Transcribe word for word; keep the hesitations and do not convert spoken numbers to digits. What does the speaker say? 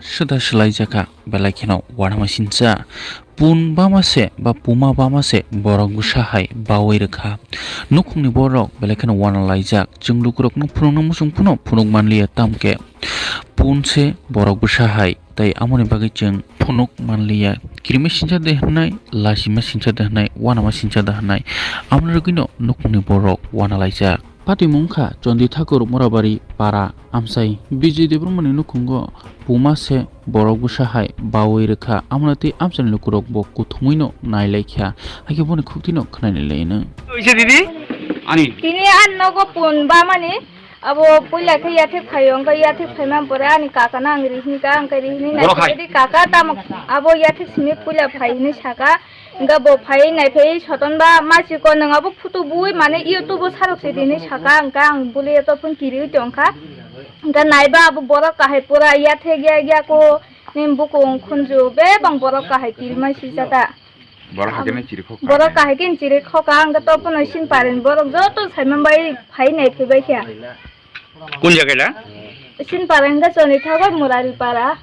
Swda swlaijakha, belai kheno uanama sincha. Pun bama se ba puma bama se borok bwsa hai baui rwkha. Nukhungni borok belai kheno uana laijak. Chwng lukurokno phunukna muchung phano phunuk manliya, tamkhe pun se borok bwsa hai, tei amoni bagwi chwng phunuk manliya. Kirima sincha de hwnai, lasima sincha de hwnai, uanama sincha de hwnai. Amoni rwgwino nukhungni borok uana laijak. Patimung wngkha Chondi Thakur Morabari para amchai Bijay Debbarmani nukhungo puma se borok bwsa hai baui rwkha, amoni tei amchaini lukurok bo kuthumui no nailaikha, hakhe boni khuktino khwnai nailaino. Oise didi? Ani. Tini ang nogo pun bamani, abo puila khe yathek phaio, wngkha yathek phaima pore ani kaka no ang rihini ka, ang khe rihini. Borok hai. Naisadi kaka tamo abo yathek simi puila phai hinui saka. Hingke bo phai nai phai soton ba machiko nwng abo photo bui mane YouTube o sarok se tini saka hingke ang buli to phone kiriui tongkha. Hingke naiba abo borok kahai pura yathek ya ya ko nim bukung khunju bebang borok kahai kirima sijata. Borok hakhe nai chiri khokha. Borok kahai kin chiri khoka hingke to phone sin paren borok joto saiman bai phai nai phai bai khe. Kun jaga la? Sin para hingke choni thago Murari para.